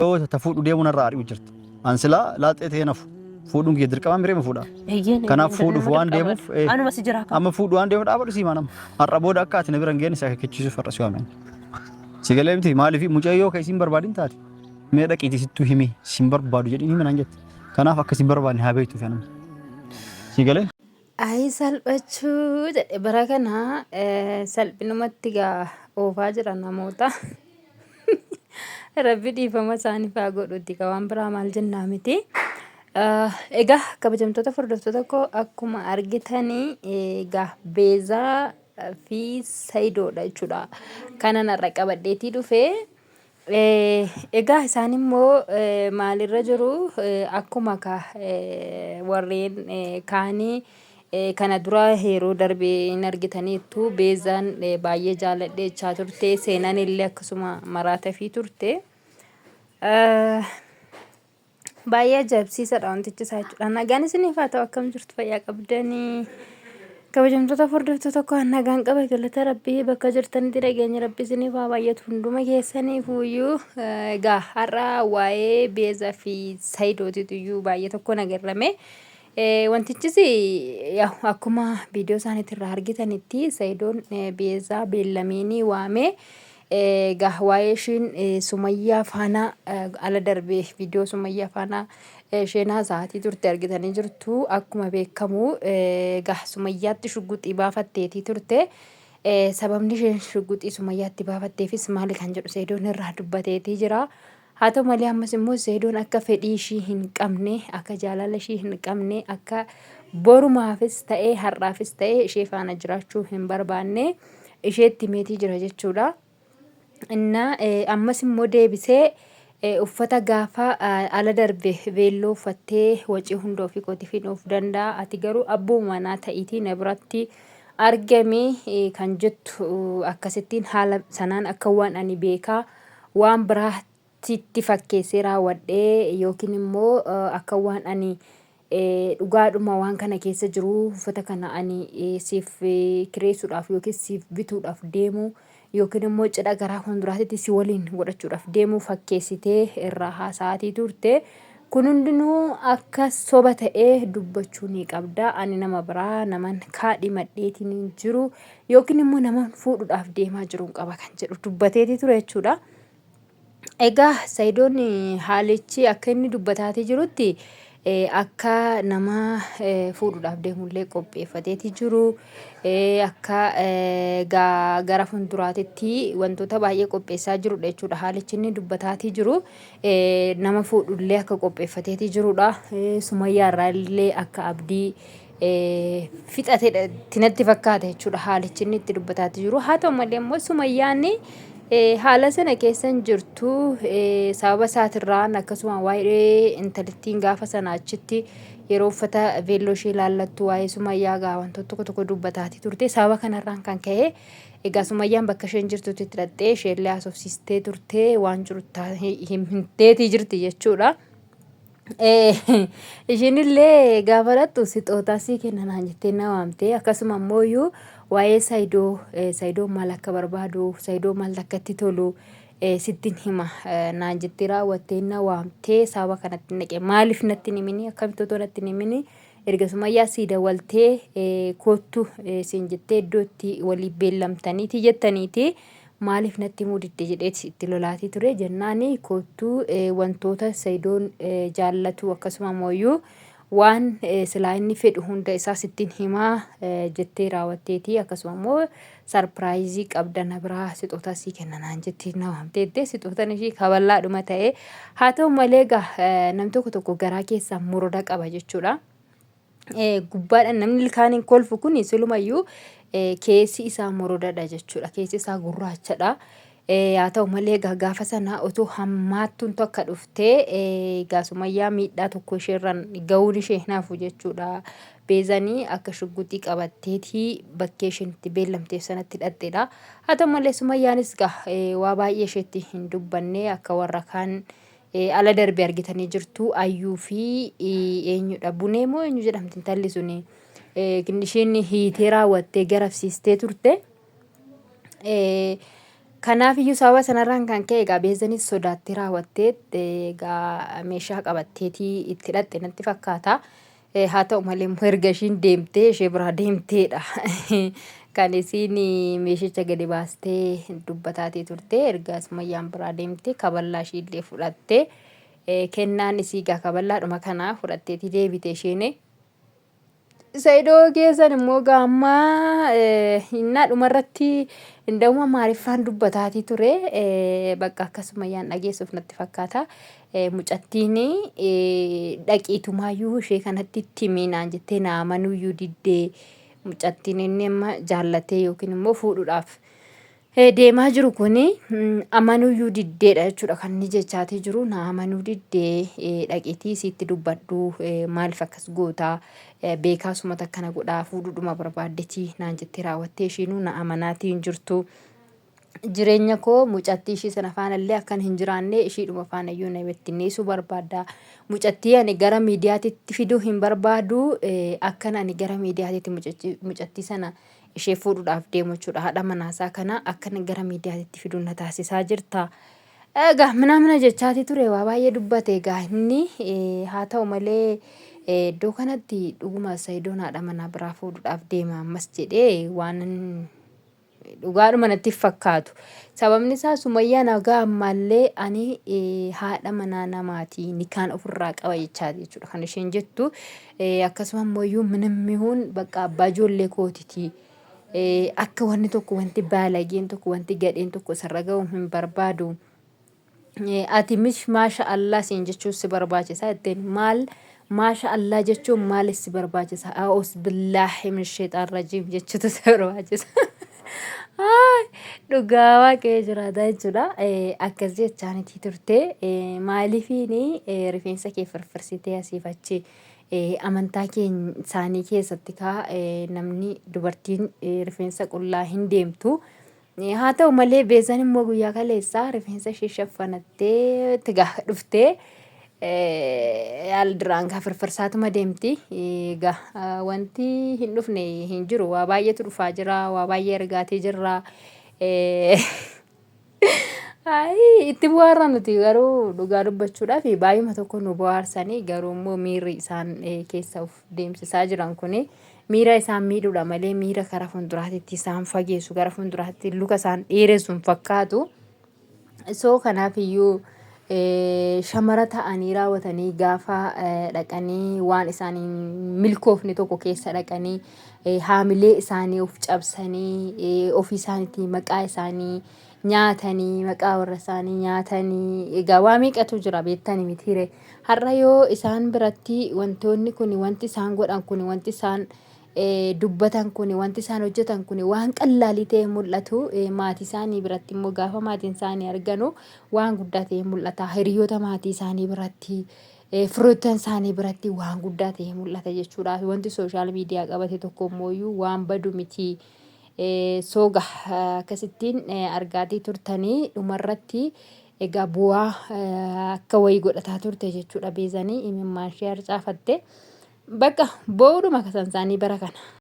Yoo ta fuudhu deemu narraa ari'u jirti. An silaa laaxee ta'ee nafu. Fuudhuun kiyya dirqama miree ma fuudha. Eeyyeen Kanaaf fuudhuuf waan deemuuf Anuma si jira. Amma fuudhu waan deemuuf dhaabadhu sii maanama. Har'a booda akka ati na bira hin geenye si akeekkachiisuuf har'a si waameen. Si galee miti maaliif mucayyoo kan isiin barbaadin taate. Mee dhaqiitii sittuu himi sin barbaadu jedhiin himi naan jette. Kanaaf akka sin barbaadne haa beektuuf anama. Si galee? Ayi salphachuu jedhe bara kana salphinumatti gaa oofaa jira namoota. Rabbi dhiifama isaaniif haa godhuuti ka waan biraa maal jennaa miti. Egaa kabajamtoota hordoftoota koo akkuma argitanii egaa Beezaa fi Sayidoodha jechuudha. Kanan har'a qabadheetii dhufe. Egaa isaan immoo maalirra jiru akkuma ka warreen kaanii kana dura yeroo darbe hin argitaniittu Beezaan baay'ee jaaladhe jechaa turte seenaan illee akkasuma maraatafii turte. Baay'ee ajaa'ibsiisadha wantichi isaa jechuudha. Nagaan isiniif haa ta'u akkam jirtu fayyaa qabdanii. Kabajamtoota hordoftoota koo nagaan qaba galata rabbii bakka jirtanitti nageenyi rabbii isiniif haa baay'atu hunduma keessaniif iyyuu egaa har'a waa'ee Beezaa fi Sayidootiitu iyyuu baay'ee tokko nagarrame. Wantichis akkuma viidiyoo isaaniitti irraa argitanitti Sayidoon Beezaa beellamiinii waamee Egaa waa'ee ishiin Sumayyaa faana ala darbee viidiyoo Sumayyaa faana isheen haasa'aatii turte argitanii jirtu. Akkuma beekamu egaa Sumayyaatti shugguxii baafatteetii turte. Sababni isheen shugguxii Sumayyaatti baafatteefis maali kan jedhu Seedoon irraa dubbateetii jira. Haa ta'u malee ammas immoo Seedoon akka fedhii ishii hin qabne, akka jaalala ishii hin qabne, akka borumaafis ta'ee har'aafis ta'ee ishee faana jiraachuu hin barbaanne isheetti himeetii jira jechuudha. Innaa ammas immoo deebisee uffata gaafa ala darbe veelloo uffattee wacii hunda ofii kootiif of danda'a. Ati garuu abbuma manaa ta'iitii na biratti argami kan jettu akkasittiin haala sanaan akka waan ani beekaa waan biraa sitti fakkeessee raawwadhee yookiin immoo akka waan ani dhugaadhuma waan kana keessa jiru uffata kana ani siif kireessuudhaaf yookiin siif bituudhaaf deemu yookiin immoo cidha garaa fuulduraatti si waliin godhachuudhaaf deemu fakkeessitee irraa haasa'aatii turte. Kun hundinuu akka soba ta'ee dubbachuu ni qabda. Ani nama biraa naman kaadhimadheetiin hin jiru yookiin immoo naman fuudhuudhaaf deemaa jiruun qaba kan jedhu dubbateetii ture jechuudha. Egaa Sayidoon haalichi akka inni dubbataatii jirutti akka nama fuudhuudhaaf deemullee qopheeffateeti jiru. Akka gara fuulduraatitti wantoota baay'ee qopheessaa jirudha jechuudha. Haalichi inni dubbataatii jiru nama fuudhullee akka qopheeffateeti jirudha. Sumayyaa irraa illee akka abdii fixatedha itti natti fakkaata jechuudha haalichi inni itti dubbataatti jiru. Haa ta'u malee immoo Sumayyaan haala sana keessa hin jirtu sababa isaatirraan akkasuma waa'ee intalittiin gaafa sana achitti yeroo uffata veelloo ishee ilaallattu waa'ee Sumayyaa gaa wantoota tokko tokko dubbataati turte sababa kanarraan kan ka'e egaa Sumayyaan bakka isheen jirtutti itti dhaqxee isheellee haasofsiistee turte waan jiru himteetii jirti jechuudha. Ishiinillee gaafa dhaqxu sixootaa sii kenna naan jettee na waamte. Akkasuma immoo iyyuu waa'ee Sayidoo Sayidoon maal akka barbaadu Sayidoo maal akka itti tolu sittin hima naan jettee raawwattee na waamtee sababa kanatti naqe maaliif natti hin himini akkamitti otoo natti hin himini erga Sumayyaa sii dawaltee koottu siin jettee iddoo itti waliif beellamtaniiti jettaniiti. Maaliif natti himuu didde jedheeti itti lolaatii ture jennaani koottu wantoota Sayidoon jaallatu akkasuma mooyyuu waan silaa inni fedhu hunda isaa sittin himaa jettee raawwatteeti akkasuma immoo sarpiraayizii qabda na biraa sixootaa sii kenna naan jettee na waamteette sixootan ishii kaballaadhuma ta'e haa ta'u malee egaa nam tokko tokko garaa keessaa moroda qaba jechuudha. Gubbaadhaan namni ilkaaniin kolfu kun silumayyuu keessi isaa morodadha jechuudha. Keessi isaa gurraachadha. Haa ta'u malee egaa gaafa sana otoo hammaattuun takka dhuftee egaa Sumayyaa miidhaa tokko isheerraan ga'uun ishee hin hafu jechuudha. Beezanii akka shugguxii qabatteetii bakkee isheen itti beellamteef sanatti hidhattedha. Haa ta'u malee Sumayyaanis egaa waa baay'ee isheetti hin dubbanne akka warra kaan Ala darbe argitanii jirtu Ayyuu fi eenyudha Bunee moo eenyu jedhamti intalli suni isheen hiitee raawwattee garafsiistee turte. Kanaaf iyyuu sababa sanarraan kan ka'e egaa Beezanis sodaattee raawwattee egaa meeshaa qabatteetii itti dhaqxe natti fakkaata. Haa ta'u malee immoo erga ishiin deemtee ishee biraa deemteedha. Kan isiin meeshicha gadi baastee dubbataatii turte erga Sumayyaan biraa deemtee kaballaa ishii illee fudhattee kennaan isii egaa kaballaadhuma kana fudhatteetii deebite isheen. Sa'idoo keessan immoo gaammaa hinnaa dhumarratti inda'uma Amaariffaan dubbataatii ture. Bakka akkasuma yaan dhageessuuf natti fakkaata. Mucattiin dhaqiitumaayyuu ishee kanatti itti himi naan jettee na amanuuyyuu diddee mucattiin inni amma jaallatee yookiin immoo fuudhuudhaaf deemaa jiru kun amanuuyyuu diddeedha jechuudha kan inni jechaatii jiru na amanuu diddee dhaqiitii isiitti dubbadhu maaliif akkas gootaa beekaa sumata akkana godhaa fuudhuudhuma barbaaddetii naan jettee raawwattee ishiinuu na amanaatii hin jirtu. Jireenya koo mucattii ishii sana faanallee akkan hin jiraanne ishiidhuma faanayyuu na bittinneessuu barbaadda. Mucattii ani gara miidiyaatitti fiduu hin barbaadu akkan ani gara miidiyaatitti mucattii sana ishee fuudhuudhaaf deemu jechuudha. Haadha manaasaa kana akkan gara miidiyaatitti fiduu na taasisaa jirta. Egaa minaamina jechaati ture waa baay'ee dubbate egaa inni haa ta'u malee iddoo kanatti dhuguma Sayidoon haadha manaa biraa fuudhuudhaaf deema ammas jedhee waan dhugaadhuma natti hin fakkaatu. Sababni isaa Sumayyaan haga ammaallee ani haadha manaa namaati nikaan ofirraa qaba jechaati jechuudha kan isheen jettu. Akkasuma immoo iyyuu minimmihuun bakka abbaa ijoollee kootiti. Akka wanni tokko wanti baalageen tokko wanti gadheen tokko isarra ga'u hin barbaadu. Ati mish maasha Allah siin jechuun si barbaachisa jetteen maal maasha Allah jechuun maal si barbaachisa a'uus billaahi min sheexaan rajiim jechuutu si barbaachisa. Dhugaa waaqayyo jiraata jechuudha. Akkas jechaanitii turte maaliifiin rifeensa kee firfirsitee asiif achi amantaa isaanii keessatti kaa namni dubartiin rifeensa qullaa hin deemtu. Haa ta'u malee Beezaan immoo guyyaa kaleessaa rifeensa ishee shaffanattee itti gaafa dhuftee yaal duraan gaa firfirsaatuma deemti. Egaa wanti hin dhufne hin jiru. Waa baay'eetu dhufaa jira. Waa baay'ee argaatee jirra. Ayi itti bu'aarra nuti garuu dhugaa dubbachuudhaaf baay'uma tokko nu bohaarsanii garuu immoo miirri isaan keessa of deemsisaa jiran kuni miira isaan miidhuudha malee miira kara fuulduraatitti isaan fageessu gara fuulduraatti luka isaan dheeressu hin fakkaatu. So kanaaf iyyuu shamara ta'anii raawwatanii gaafa dhaqanii waan isaan hin milkoofne tokko keessa dhaqanii haamilee isaanii of cabsanii ofii isaaniitii maqaa isaanii nyaatanii maqaa warra isaanii nyaatanii egaa waa meeqatu jira beektani mitiire har'a yoo isaan biratti wantoonni kun wanti isaan godhan kun wanti isaan dubbatan kun wanti isaan hojjetan kun waan qallaalii ta'e mul'atu maatii isaanii biratti immoo gaafa maatiin isaanii arganu waan guddaa ta'e mul'ata hiriyoota maatii isaanii biratti firoottan isaanii biratti waan guddaa ta'e mul'ata jechuudha wanti sooshaal miidiyaa qabate tokko immoo waan badu miti. Sooga akkasittiin argaatii turtanii dhumarratti egaa bu'aa akka wayii godhataa turte jechuudha beezanii imimmaan ishee harcaafatte. Bakka boo'uudhuma kasan isaanii bara kana.